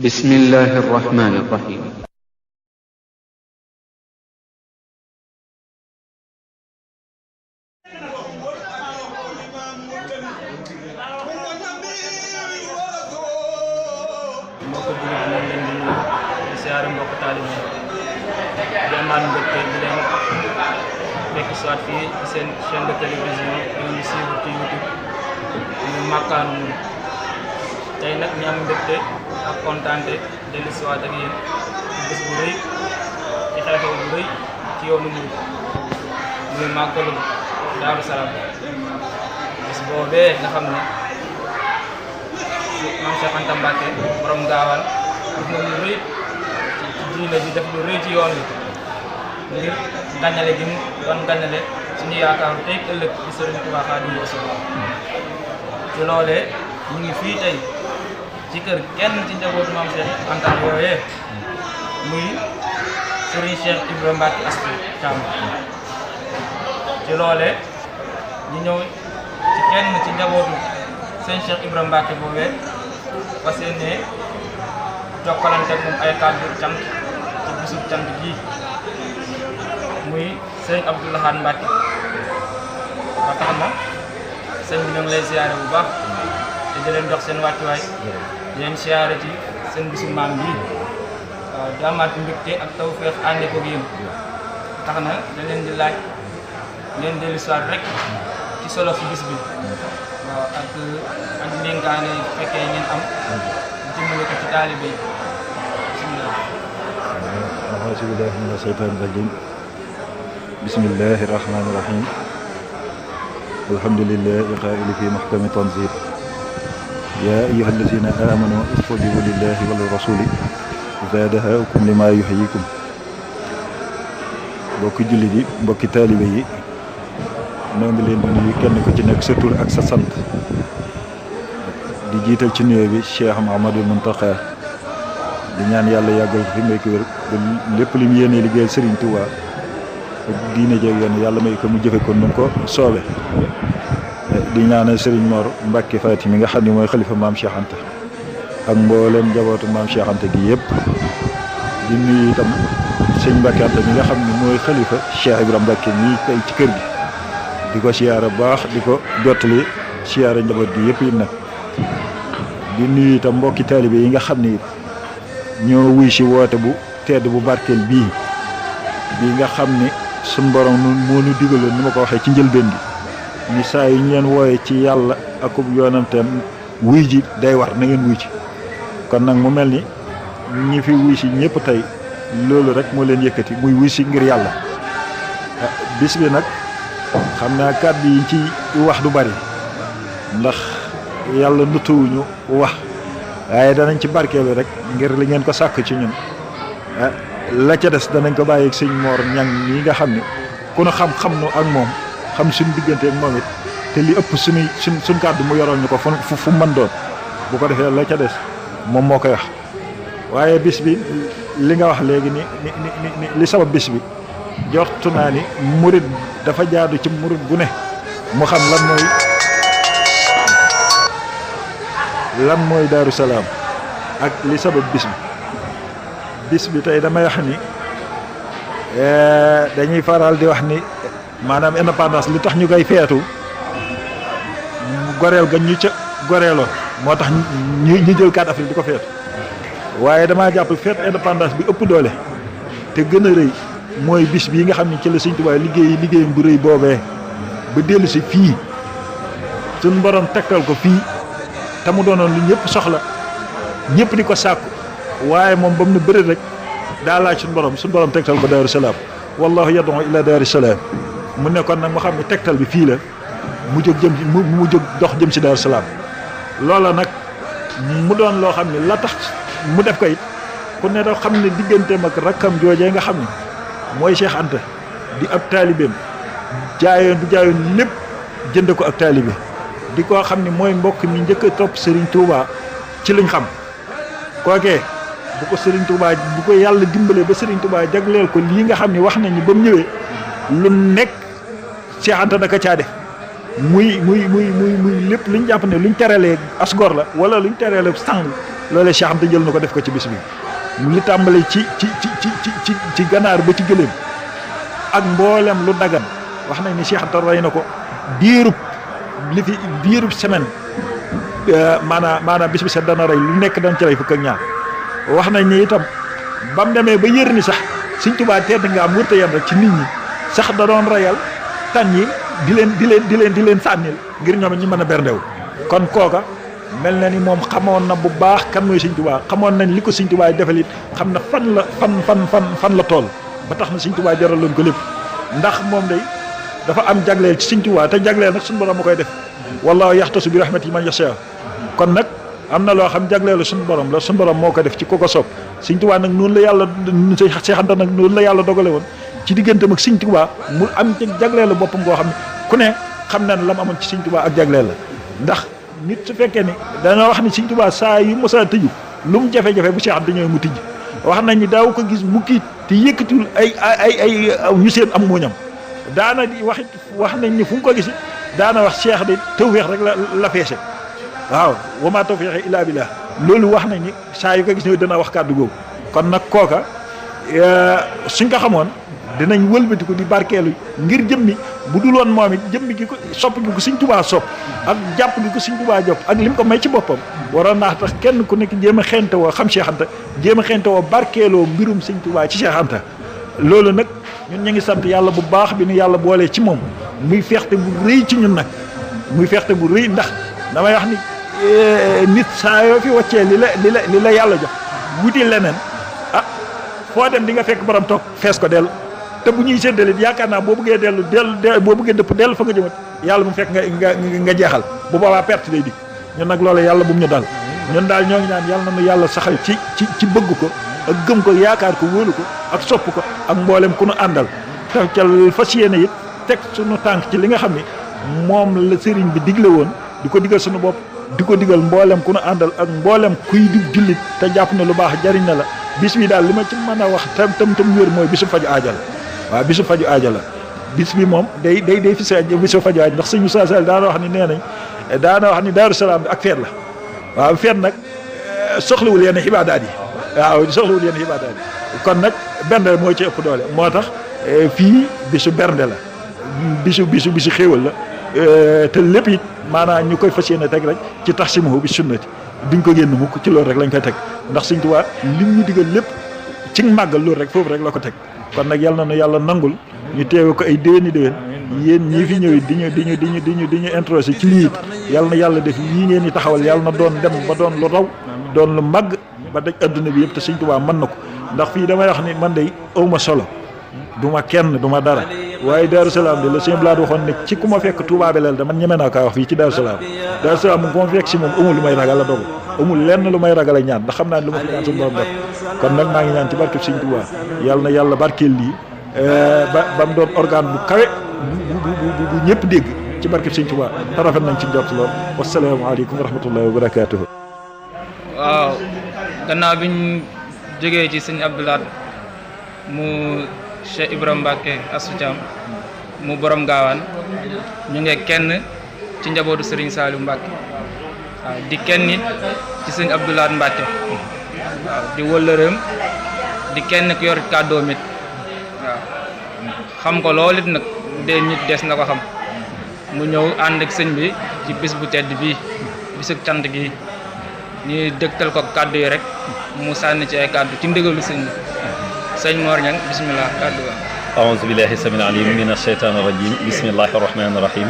بسم الله الرحمن الرحيم. mbokk jullit yi ñu ngi leen di nuyu di siyaare mbokk taalibe di amaat mbégte di leen fekk soit fii ci seen chaîne de télévision di ngeen di suivre ci YouTube ñu Makkaanu Mouride tey nag ñu am mbégte ak kontaante dellu si waat ak yéen bés bu rëy ci xew-xew bu rëy ci yoonu Mouride muy màggalu Daaru Salaam bés boobee nga xam ne Maam Cheikh Anta Mbacké borom gaawaan def na lu rëy ci diine bi def lu rëy ci yoon wi ngir gàññale gi mu doon gàññale suñu yaakaaru tey ëllëg ci Sëriñ Tuubaa Xaadimu Rasuul ci loolee ñu ngi fii tey ci kër kenn ci njabootu Maam Cheikh Anta yooyee muy Serigne Cheikh Ibrahima Mbacké Astou Thiam ci loolee ñu ñëw ci kenn ci njabootu sëñ Cheikh Ibrahima Mbacké boobee fas yéene jokkalante ak moom ay kàddu cant ci bisub cant gii muy sëñ Abdou Lahad Mbacké ba tax na sëñ bi ñu ngi lay siyaare bu baax te di leen jox seen wàccuwaay di leen siyaare ci seen bisu maam bii waaw di amaat mbégte ak tawfeex ànde ko yéen tax na da leen di laaj ngeen dellu si waat rek ci solo si bis bi waaw ak ndénkaane fekkee ngeen am jëmale ko ci taalibe yi bismillah. a'uuzu billaahi mina shaytaani rajiim. bismillaahi rahmaani rahiim. alhamdulillaahi qaa'ili fii muhkami tanziil. yaa ayyuhal laziina aamanuu istajiibuu lillaahi wa lirrasuuli izaa da'aakum limaa yuhyiikum. mbokki jullit yi mbokki taalibe yi noo ngi leen di nuyu kenn ku ci nekk sa tur ak sa sant di jiital ci nuyoo bi Cheikh Mouhamadou Mountakha di ñaan yàlla yàggal ko fi may ko wér ba lépp li mu yéenee liggéeyal Serigne Touba ak diine jeeg yoon yàlla may ko mu jëfe ko nu ko soobe di ñaanal Serigne Mor Mbacké Faty mi nga xam ne mooy xalifa maam Cheikh Anta ak mbooleem njabootu maam Cheikh Anta gi yëpp di nuyu itam sëñ Mbacké Anta mi nga xam ne mooy xalifa Cheikh Ibrahima Mbacké mii tey ci kër gi di ko siyaara baax di ko jottali siyaara njaboot gi yëpp it nag di nuyu itam mbokki taalibe yi nga xam ne it ñoo wuy si woote bu tedd bu barkeel bii nga xam ne suñ borom moo ñu digaloon ni ma ko waxee ci njëlbeen gi ni saa yi ñu leen wooye ci yàlla akub yoonanteem wuy ji day war na ngeen wuy ci kon nag mu mel ni ñi fi wuy si ñëpp tey loolu rek moo leen yëkkati muy wuy si ngir yàlla bis bi nag xam naa kàddu yi ci wax du bari ndax yàlla nutuwuñu wax waaye danañ ci barkeelu rek ngir li ngeen ko sàkk ci ñun la ca des danañ ko bàyyi ak sëñ Mor Ñang ñi nga xam ne ku nu xam nu ak moom xam suñu diggante ak moom it te li ëpp suñ kàddu mu yoroon ñu ko fu mën doon bu ko defee la ca des moom moo koy wax waaye bis bi li nga wax léegi ni li sabab bis bi jortu naa ni murid dafa jaadu ci murid gu ne mu xam lan mooy Daaru Salaam ak li sabab bis bi tey damay wax ni dañuy faral di wax ni maanaam indépendance li tax ñu koy feetu goreel ga ñu ca goreeloon moo tax ñu jël 4 avril di ko feetu waaye damaa jàpp feet indépendance bi ëpp doole te gën a rëy mooy bis bii nga xam ne ci la Sëñ Tuubaa liggéeyam bu rëy boobee ba dellu si fii suñ borom tekkal ko fii te mu doonoon lu ñëpp soxla ñëpp di ko sàkku waaye moom ba mu ne bëri rek daa laaj suñ borom tegtal ko Daaru Salaam wallahu yad'u ila Daaru Salaam mu nekkoon nag mu xam ne tegtal bi fii la mu jóg dox jëm si Daaru Salaam loola nag mu doon loo xam ne la tax mu def ko it ku ne doo xam ne digganteem ak rakkam joojee nga xam ne mooy Cheikh Anta di ab taalibeem jaayoon lépp jënd ko ak taalibe di koo xam ne mooy mbokk mi njëkk a topp Serigne Touba ci liñ xam kookee bu ko Serigne Touba bu ko yàlla dimbalee ba Serigne Touba jagleel ko lii nga xam ne wax nañu ba mu ñëwee lu nekk Cheikh Anta da ko caa def muy lépp luñ jàpp ne luñ teralee asgor la wala luñ teralee sang loolee Cheikh Anta jël na ko def ko ci bis bi li tàmbale ci ganaar ba ci gëléem ak mboolem lu dagan wax nañ ni Cheikh Anta rey na ko diirub semaine maanaam bis bi set dana rey lu nekk dañ ci rey fukk ak ñaar wax nañ ni itam ba mu demee ba yër ni sax Sëñ Tuubaa tedd nga am wërta yam rek ci nit ñi sax da doon reyal tan yi di leen sànnil ngir ñoom ñu mën a berndew kon kooka mel na ni moom xamoon na bu baax kan mooy Sëñ Tuubaa xamoon nañ li ko Sëñ Tuubaa defal it xam na fan la tool ba tax na Sëñ Tuubaa jaraloon ko lépp ndax moom day dafa am jagleel ci Sëñ Tuubaa te jagleel nag suñu borom ma koy def wallaahu yaxtasu bi rahmatihi man yashaa kon nag am na loo xam jagleelu suñu borom la suñu borom moo ko def ci ko soob Sëñ Tuubaa nag noonu la yàlla Seex Anta nag noonu la yàlla dogale woon ci digganteem ak Sëñ Tuubaa mu am ci jagleelu boppam koo xam ne ku ne xam na ne la mu amoon ci Sëñ Tuubaa ak jagleel la ndax nit su fekkee ni dañoo wax ni Sëñ Tuubaa saa yu mosaa tëju lu mu jafe-jafe bu Seex Anta ñëwee mu tijj wax nañ ni daaw ko gis mu kii te yëkkatiwul ay ñu seen am mooñam daana di wax nañ ni fu mu ko gis daana wax Cheikh de tawfeex rek la feese waaw wa maa tawfeex illaa billaah loolu wax nañ ni saa yu ko gis ne dana wax kàddu googu kon nag kooka suñ ko xamoon dinañ wëlbati ko di barkeelu ngir jëmmi bu dul woon moom it jëmmi gi ko sopp gi ko Sëñ Tuubaa sopp ak jàpp gi ko Sëñ Tuubaa jopp ak lim ko may ci boppam waroon naa tax kenn ku nekk jéem a xente woo xam Cheikh Anta jéem a xente woo barkeeloo mbirum Sëñ Tuubaa ci Cheikh Anta loolu nag ñun ñu ngi sant yàlla bu baax bi nu yàlla boolee ci moom muy feexte bu rëy ci ñun nag muy feexte bu rëy ndax damay wax ni nit saa yoo fi waccee li la yàlla jox wuti leneen foo dem di nga fekk borom toog fees ko dellu te bu ñuy séddale yaakaar naa boo bëggee dellu boo bëggee dëpp dellu fa nga jëmat yàlla mu fekk nga jeexal bu boobaa perte day dikk ñun nag loolu yàlla bu mu ñu dal ñun daal ñoo ngi naan yàlla na nu yàlla saxal ci bëgg ko ak gëm ko yaakaar ko wóolu ko ak sopp ko ak mboolem ku nu àndal te ca fas yéene it teg suñu tànk ci li nga xam ne moom la sëriñ bi digle woon di ko digal suñu bopp di ko digal mboolem ku nu àndal ak mboolem kuy di jullit te jàpp ne lu baax jariñ na la bis bi daal li ma ci mën a wax tam wér mooy bisu faju aaja la waaw bisu faju aaja la bis bi moom day fi sa bisu faju aaja ndax sëñ Moussa Sall daana wax ni nee nañ daana wax ni Daaru Salaam bi ak feet la waaw feet nag soxlawul yenn xibaadaat yi waaw soxlawul yenn xibaadaat yi kon nag bernde moo ci ëpp doole moo tax fii bisu bernde la bisu xéewal la te lépp it maanaam ñu koy fas yéene teg rek ci tax simahu bi sunnati duñ ko génn mukk ci loolu rek lañ koy teg ndax Sëñ Tuubaa lim ñu digal lépp ci màggal loolu rek foofu rek la ko teg kon nag yal na nu yàlla nangul ñu teewe ko ay déwéni yéen ñii fi ñëw di ñu introsé ci lii it yal na yàlla def yii ngeen di taxawal yàlla na doon dem ba doon lu raw doon lu màgg ba daj adduna bi yëpp te Sëñ Tuubaa mën na ko ndax fii damay wax ni man day awma solo du ma kenn du ma dara waaye Daaru Salaam de la sëñ Blaat waxoon ne ci ku ma fekk Touba Belel dama ñeme naa kaa wax fii ci Daaru Salaam moom ku ma fekk si moom amul lu may ragal a dogu amul lenn lu may ragal a ñaan ndax xam naa ne lu ma fi ñaan suñu borom def kon nag maa ngi ñaan ci barkeb Sëñ Tuubaa yàlla na yàlla barkeel lii ba mu doon organe bu kawe bu ñëpp dégg ci barkeb Sëñ Tuubaa te rafet nañ ci njort lool wasalaamaaleykum wa rahmatullahi wa barakaatuhu. waaw gannaaw biñ jógee ci sëñ Abdou Lahad mu Cheikh Ibrahima Mbacke Assou Thiam mu borom gaawaan ñu ngi kenn ci njabootu Serigne Saliou Mbacke waaw di kenn nit ci sëñ Abdou Lahad Mbacke waaw di wëllëreem di kenn ku yor kàddoom it waaw xam ko loolu it nag dee nit des na ko xam mu ñëw ànd ak sëñ bi ci bis bu tedd bii bisug cant gi ñuy dëgtal ko kàddu yi rek mu sànni ci ay kàddu ci ndigalu sëñ bi sëñ Mor Niang bismillah kàddu ga aouzu billahi samil alim min asheytan irajim bismillahi arrahmani irrahim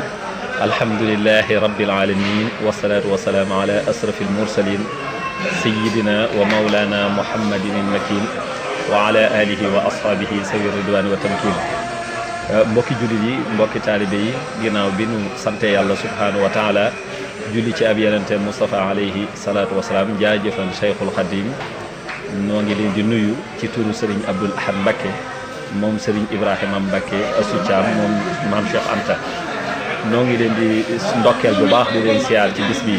alhamdulilahi rabbil alamin wasalaatu wasalaamu ala asrafil mursalin sayidina wa maulana muhammadin almakin wa ala alihi wa ashabihi sawi ridwani wa tamkin mbokki jullit yi mbokki taalibe yi ginnaaw bi nu sante yàlla subhanahu wa taala julli ci ab yenente Moustapha alayhi salaatu wasalaam jaajëfan Cheikhul Khadim noo ngi leen di nuyu ci turu Serigne Abdoul Ahad Mbacké moom Serigne Ibrahima Mbacké Assou Thiam moom Maam Cheikh Anta noo ngi leen di ndokkeel bu baax di leen siyaar ci bis bi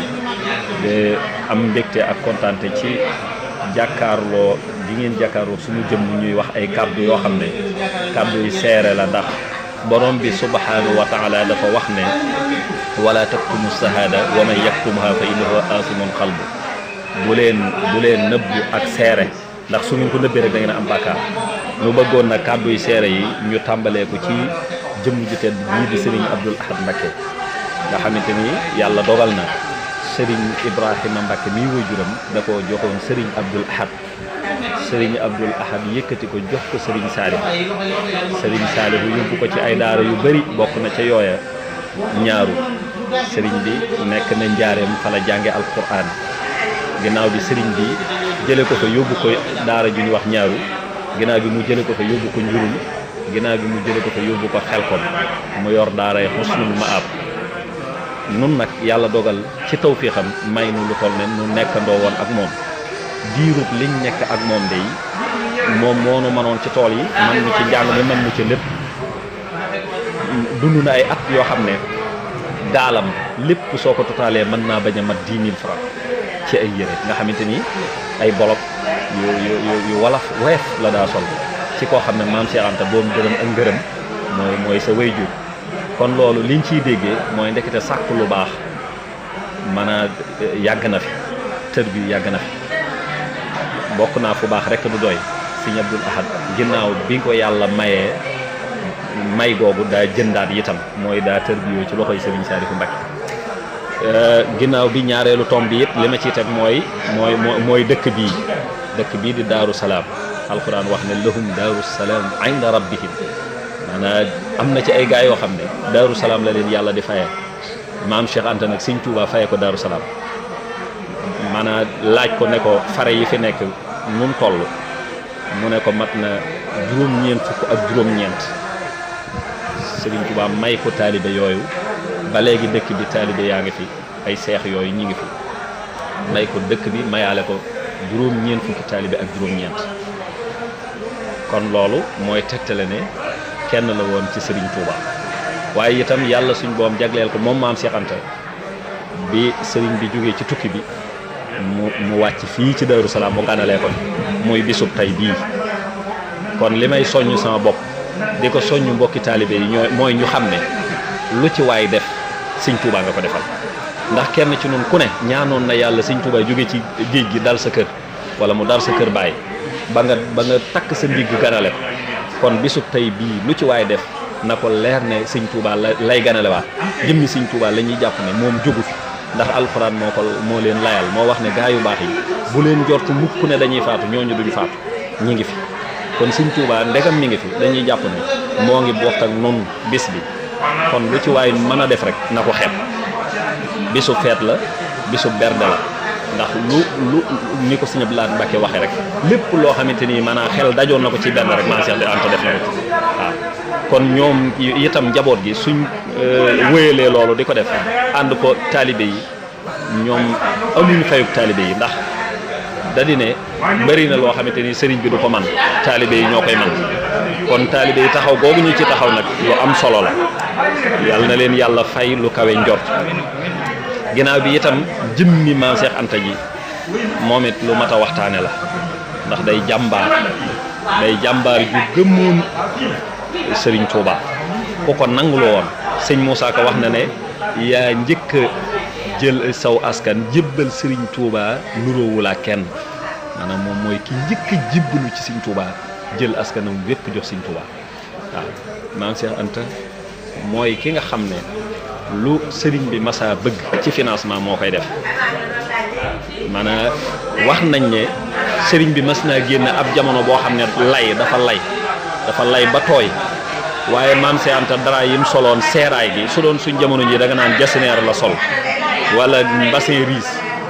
de am mbégte ak kontaante ci jàkkaarloo di ngeen jàkkaarloo suñu jëmm ñuy wax ay kàddu yoo xam ne kàddu yu seere la ndax borom bi subhanahu wa taala dafa wax ne wala taktumu shahada wa man yaktumha fa innahu asimun qalbu bu leen nëbbu ak seere ndax su ngeen ko nëbbee rek da ngeen am bàkkaar ñu bëggoon nag kàddu yi seere yi ñu tàmbalee ko ci jëmm ju tedd bii di Serigne Abdoul Ahad Mbacké nga xamante ni yàlla dogal na Serigne Ibrahima Mbacké mii waajuram da ko joxoon Serigne Abdoul Ahad Serigne Abdoul Ahad yëkkati ko jox ko Serigne Saliou yóbbu ko ci ay daara yu bari bokk na ca yooya ñaaru Serigne bi nekk na njaareem fa la jànge alquran ginnaaw bi Serigne bi jële ko fa yóbbu ko daara ju ñu wax ñaaru ginnaaw bi mu jële ko fa yóbbu ko njurul ginnaaw bi mu jële ko fa yóbbu ko xelkom mu yor daaray Husnul Maab nun nag yàlla dogal ci tawfiixam may nu lu toll ne nu nekkandoo woon ak moom diirub liñ nekk ak moom day moom moo nu mënoon ci tool yi man nu ci njàng mi man nu ci lépp dund na ay at yoo xam ne gaalam lépp soo ko totaalee mën naa bañ a mat 10 000 francs ci ay yére nga xamante ni ay bolok yu walaf weef la daa sol ci koo xam ne maam Cheikh Anta boobu gërëm ak ngërëm mooy sa wayjur kon loolu liñ ciy déggee mooy ndekete sàkk lu baax mën a yàgg na fi tër bi yàgg na fi bokk naa fu baax rek du doy Serigne Abdoul Ahad ginnaaw bi ko yàlla mayee may googu daa jëndaat itam mooy daa tër bi yooyu ci loxoy Serigne Saliou Mbacké ginnaaw bi ñaareelu tomb bi it li ma ciy teg mooy dëkk bii di Daaru Salaam alxuraan wax ne lahum Daaru Salaam inda rabbihim maanaam am na ci ay gaa yoo xam ne Daaru Salaam la leen yàlla di fayee maam Cheikh Anta nag Serigne Touba fayee ko Daaru Salaam maanaam laaj ko ne ko fare yi fi nekk nun toll mu ne ko mat na juróom-ñeent fukk ak juróom-ñeent Serigne Touba may ko taalibe yooyu ba léegi dëkk bi taalibe yaa ngi fi ay seex yooyu ñi ngi fi may ko dëkk bi mayaale ko juróom-ñeent fukki taalibe ak juróom-ñeent kon loolu mooy tegtale ne kenn la woon ci Serigne Touba waaye itam yàlla suñ boom jagleel ko moom maam Cheikh Anta bi Serigne bi jógee ci tukki bi mu wàcc fii ci Daaru Salaam mu gànnalee ko muy bisub tey bii kon li may soññ sama bopp di ko soññ mbokki taalibe yi mooy ñu xam ne lu ci waay def Serigne Touba nga ko defal ndax kenn ci nun ku ne ñaanoon na yàlla Serigne Touba jóge ci géej gi dal sa kër wala mu dal sa kër baay ba nga takk sa ndigg ganale ko kon bisub tey bii lu ci waay def na ko leer ne Serigne Touba lay ganale waat jëmmi Serigne Touba la ñuy jàpp ne moom jógu fi ndax alxuraan moo leen layal moo wax ne gaa yu baax yi bu leen jortu mukk ne dañuy faatu ñooñu duñ faatu ñi ngi fi kon Serigne Touba ndegam mi ngi fi dañuy jàpp ne moo ngi bokk ak nun bis bi kon lu ci waay mën a def rek na ko xeeb bisu feet la bisu berde la ndax lu ni ko Serigne Abdoul Ahad Mbacké waxee rek lépp loo xamante ni maanaam xel dajoon na ko ci benn rek maam Cheikh Anta def na ko ci waaw kon ñoom itam njaboot gi suñ wéyalee loolu di ko def ànd ko taalibe yi ñoom amuñu fayuk taalibe yi ndax da di ne bëri na loo xamante ni sëriñ bi du ko man taalibe yi ñoo koy man kon taalibe yi taxaw googu ñu ci taxaw nag lu am solo la yàlla na leen yàlla fay lu kawe njort ginnaaw bi itam jëmmi maam Cheikh Anta ji moom it lu mat a waxtaane la ndax day jàmbaar ju gëmmoon Serigne Touba ku ko nanguloo woon sëñ Moussa Ka wax na ne yaa njëkk a jël saw askan jébbal Serigne Touba nuróowul ak kenn maanaam moom mooy ki njëkk a jébbalu ci Serigne Touba jël askanam wépp jox Serigne Touba waaw maam Cheikh Anta mooy ki nga xam ne lu Serigne bi masa bëgg ci financement moo koy def maanaam wax nañ ne Serigne bi mas naa génn ab jamono boo xam ne dafa lay ba tooy waaye maam Cheikh Anta dara yim soloon seeraay gi su doon suñ jamono ji da nga naan jasineer la sol wala bassin riis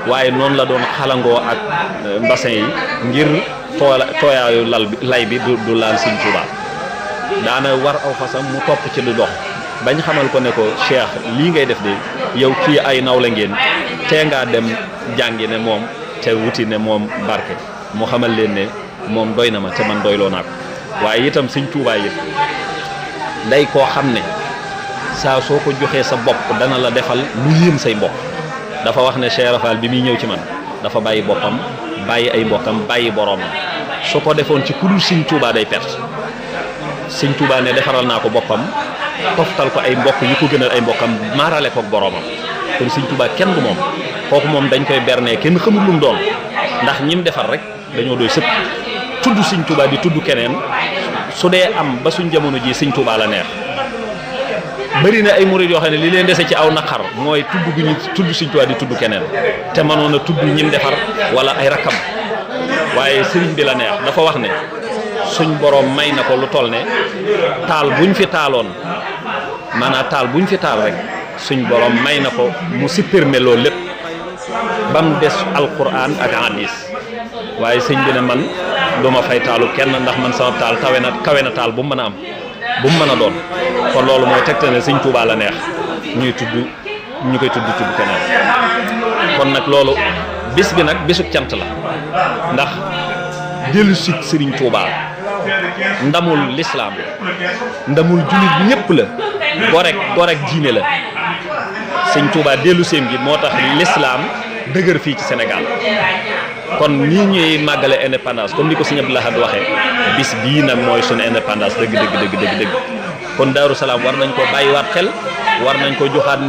waaye noonu la doon xalangoo ak bassin yi ngir tooyaayu lay bi du laal Serigne Touba daana war aw fasam mu topp ci lu dox bañ xamal ko ne ko Cheikh lii ngay def de yow kii ay naw la ngeen tee ngaa dem jàngi ne moom te wuti ne moom barke mu xamal leen ne moom doy na ma te man doyloo naa ko waaye itam Serigne Touba it day koo xam ne saa soo ko joxee sa bopp dana la defal lu yéem say mbokk dafa wax ne Cheikh Rafal bi muy ñëw ci man dafa bàyyi boppam bàyyi ay mbokkam bàyyi boroomam su ko defoon ci ku dul Serigne Touba day perte Serigne Touba ne defaral naa ko boppam toftal ko ay mbokk yu ko gënal ay mbokkam maarale ko boroomam kon Serigne Touba kenn du moom kooku moom dañ koy bernee kenn xamul lu mu doon ndax ñim defar rek dañoo doy sëpp tudd Sëñ Tuubaa di tudd keneen su dee am ba suñ jamono ji Sëñ Tuubaa la neex bëri na ay murid yoo xam ne li leen dese ci aw naqar mooy tudd gu ñu tudd Sëñ Tuubaa di tudd keneen te mënoon a tudd ñim defar wala ay rakkam waaye sëriñ bi la neex dafa wax ne suñ borom may na ko lu toll ne taal buñ fi taaloon maanaam taal buñ fi taal rek suñ borom may na ko mu supprimer loolu lépp ba mu des alquran ak hadis waaye sëñ bi ne man du ma fay taalu kenn ndax man sama taal kawe na taal bu mu mën a am bu mu mën a doon kon loolu mooy tegte ne Sëñ Tuubaa la neex ñu koy tudd keneen kon nag loolu bis bi nag bisu cant la ndax dellu si Sëriñ Tuubaa ndamul lislaam ndamul jullit ñépp la gorek diine la Sëñ Tuubaa dellu seem gi moo tax lislaam dëgër fii ci Sénégal kon nii ñuy màggale indépendance comme ni ko Sëñ Abdou Lahad waxee bis bii nag mooy suñu indépendance dëgg kon Daaru Salaam war nañ ko bàyyiwaat xel war nañ ko joxaat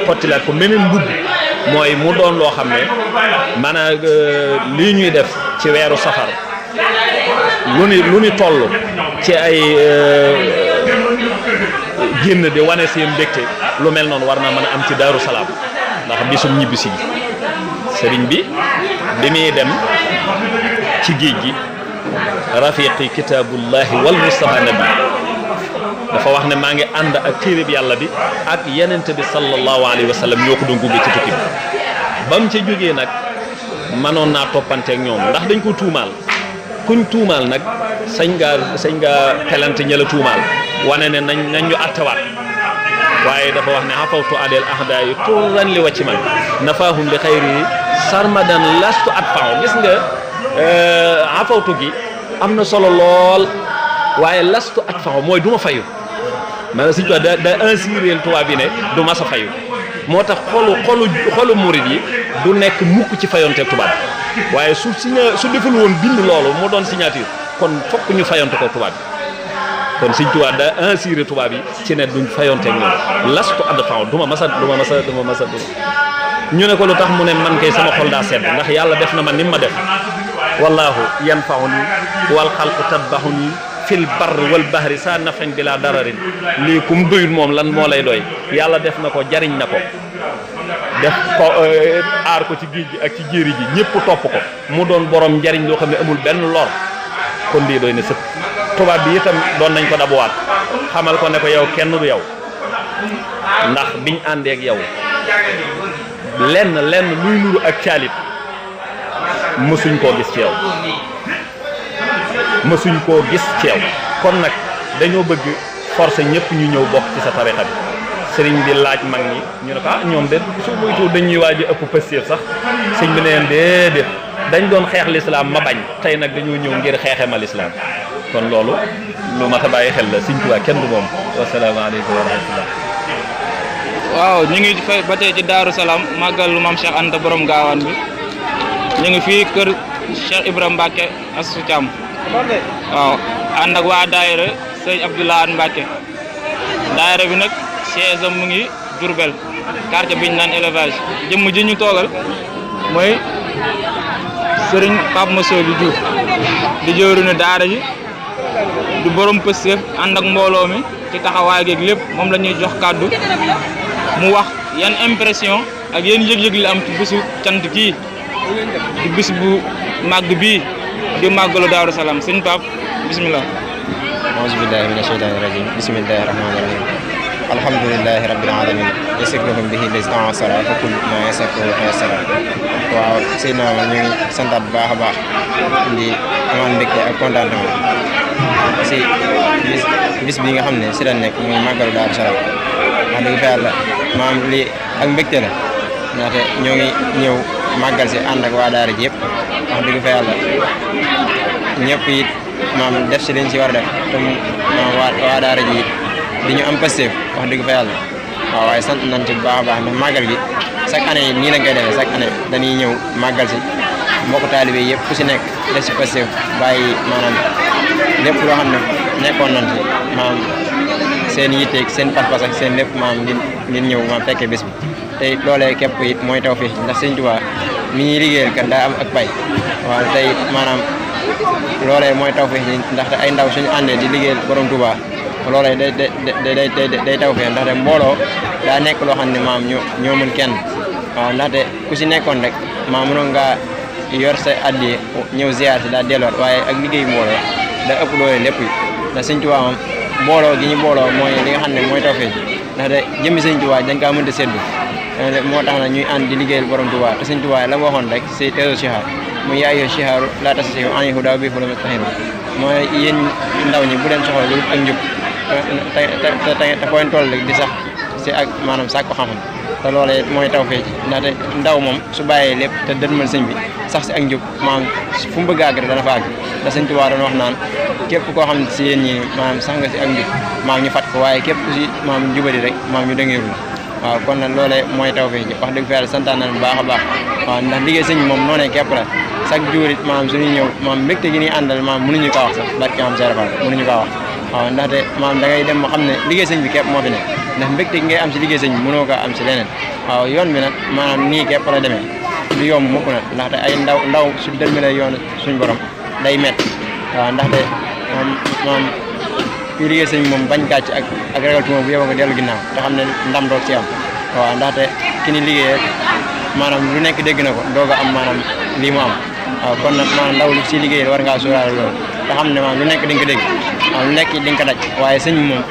xottilaat ko meneen mbubb mooy mu doon loo xam ne maanaam lii ñuy def ci weeru safar lu ni toll ci ay génn di wane seen mbégte lu mel noonu war na mën a am ci Daaru Salaam ndax bisum ñibbisi gi sëriñ bi muy dem ci géej gi rafiqi kitaabullahi wal mustafa nabi dafa wax ne maa ngi ànd ak téere bi yàlla bi ak yenente bi sallallahu alayhi wa sallam ñoo ko doon gunge ci tukki bi ba mu ca jógee nag mënoon naa toppanteeg ñoom ndax dañ ko tuumaal kuñ tuumaal nag sañ nga pelante ña la tuumaal wane ne nañ ñu attewaat waaye dafa wax ne xafawtu adel ahda yi turan li wàcc man nafaahum li xayri sarmadan lastu at fao gis nga xafawtu gi am na solo lool waaye lastu at fao mooy du ma fayu maanaam Sëñ Tuubaa da insiréel tubaab bi ne du ma sa fayu moo tax xolu murid yi du nekk mukk ci fayonte tubaab bi waaye su deful woon bind loolu mu doon signature kon fokk ñu fayonte ko tubaab bi kon Sëñ Tuubaa da inspiré tubaab yi ci ne duñ fayonte ak ñoom lastu add fan du ma masa ñu ne ko lu tax mu ne man kay sama xol daa sedd ndax yàlla def na ma ni ma def wallahu yanfa'uni wal xalqu tabbahuni fil barr wal bahri sa nafin bila dararin lii kum doyul moom lan moo lay doy yàlla def na ko jariñ na ko def ko aar ko ci géej gi ak ci jéeri ji ñëpp topp ko mu doon borom njariñ loo xam ne amul benn lor kon lii doy na sëpp tubaab bi itam doon nañ ko dabuwaat xamal ko ne ko yow kenn du yow ndax biñ àndeek yow lenn luy nuru ak caalit mësuñ koo gis ci yow kon nag dañoo bëgg forcé ñëpp ñu ñëw bokk ci sa tarixa bi sëriñ bi laaj mag ñi ñu ne ko ñoom de su muytu dañuy waaj a ëpp pëstéef sax sëñ bi ne leen déedéet dañ doon xeex lislaam ma bañ tey nag dañoo ñëw ngir xeexe ma lislaam kon loolu lu mat a bàyyi xel la Sëñ Tuubaa kenn du moom wasalaamaaleykum wa rahmatullah waaw ñu ngi fay ba tey ci Daaru Salaam màggal lu maam Cheikh Anta borom gaawaan bi ñu ngi fii kër Cheikh Ibrahima Mbacke Assou Thiam waaw ànd ak waa daayira sëñ Abdoulaye Mbacke daayira bi nag siège am mu ngi Diourbel quartier bi ñu naan élevage jëmm ji ñu toogal mooy Serigne Pape Massou bi Diouf di jëwriñu daara ji du borom pëstéef ànd ak mbooloo mi ci taxawaay geeg lépp moom la ñuy jox kàddu mu wax yan impression ak yan yëg-yëg li am ci bisu cant kii di bis bu màgg bii di màggalu Daaru Salaam sëñ Pape bismillah auzu billahi mina shaytaani rajim bismillahi rahmaani rahim alhamdulillahi rabbil alamin yasikruhum bihi listasara fa kul ma yasakru xeesara waaw sëy naa ñu ngi santaat bu baax a baax di amaan mbégte ak contentement si bis bi nga xam ne si la nekk muy màggalu Daaru Salaam wax dëgg fa yàlla maam lii ak mbégte la ndaxte ñoo ngi ñëw màggal si ànd ak waa daara ji yëpp wax dëgg fa yàlla ñëpp it maam def si liñ si war a def te maam waa daara ji it di ñu am Pastef wax dëgg fa yàlla waaw waaye sant nañ ci bu baax a baax ndax màggal gi chaque année nii lañ koy defee chaque année dañuy ñëw màggal si mbokku taalibe yëpp ku si nekk def si Pastef bàyyi maanaam lépp loo xam ne nekkoon nañ ci maam seen yitteeg seen pas-pas ak seen lépp maam ngir ñëw maam fekkee bés bi te loolee képp it mooy tawfeex ndax Sëñ Tuubaa mi ñuy liggéeyal kat daa am ak pay waaw tey maanaam loolee mooy tawfeex ji ndaxte ay ndaw suñu àndee di liggéeyal borom Touba loolee day tawfeex ndaxte mbooloo daa nekk loo xam ne maam ñoo mën kenn waaw ndaxte ku si nekkoon rek maam mënoon ngaa yor sa addi ñëw ziar si daa delluwaat waaye ak liggéey mbooloo da ëpp doole lépp yi ndax Sëñ Tuubaa moom mbooloo gi ñu mbooloo mooy li nga xam ne mooy tawfeex ndaxte jëmmi Sëñ Tuubaa dañ kaa mënta seddu moo tax na ñuy ànd di liggéeyal borom Tuubaa te Sëñ Tuubaa la waxoon rek si teesu sihaar mu yaayoo sihaaru laa tastasii'u an yahuuda bii fu la mustahiru mooy yéen ndaw ñi bu leen soxla lu ak njub te fooy toll rek di sax si ak maanaam sàkku xam-xam te loolee mooy tawfeex ndaxte ndaw moom su bàyyee lépp te dënmal sëñ bi sax si ak njub maanaam fu mu bëgg a àgg rek dana fa àgg te Sëñ Tuubaa doon wax naan képp koo xam ne si yéen ñi maanaam sax nga si ak njub maam ñu fat ko waaye képp ku si maam jubadi rek maam ñu dëngeerul waaw kon nag loolee mooy tawfeex ji wax dëgg fa yàlla santaan nañ bu baax a baax waaw ndax liggéey sëñ moom noonee képp la chaque jour it maam suñuy ñëw maam mbégte gi ñuy àndal maam mënuñu kaa wax sax barke am serafal mënuñu kaa wax waaw ndaxte maam da ngay dem ma xam ne liggéey sëñ bi képp moo fi ne ndax mbégte gi ngay am si liggéey sëñ bi mënoo kaa am si leneen waaw yoon bi nag maanaam nii képp la demee du yomb mukk nag ndaxte ay ndaw su dërmale yoon suñ borom day met waaw ndaxte maam fii liggéey sëñ moom bañ gàcc ak ragal tuuma bu yeboo nga dellu ginnaaw te xam ne ndam doog ci am waaw ndaxte ki ni liggéeyee maanaam lu nekk dégg na ko doog a am maanaam lii mu am waaw kon nag maanaam ndaw lu si liggéey war ngaa sóoraale loolu te xam ne maanaam lu nekk di nga ko dégg waaw lu nekk di nga ko daj waaye sëñ moom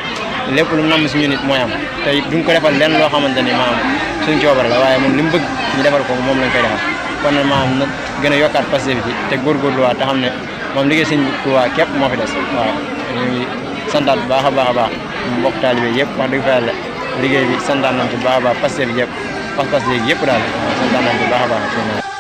lépp lu mu namm si ñun nit mooy am te duñ ko defal lenn loo xamante ni maanaam suñ coobare la waaye moom li mu bëgg ñu defal ko moom lañ koy defal kon nag maanaam nag gën a yokkaat passé bi te góorgóorluwaat te xam ne moom liggéey sëñ Tuubaa képp moo fi des waaw ñu ngi santaat bu baax a baax a baax mbokk taalibe yëpp wax dëgg fa yàlla liggéey bi santaan nañ ci bu baax a baax passé bi yëpp pas-pas léegi yëpp daal waaw santaan nañ ci bu baax a baax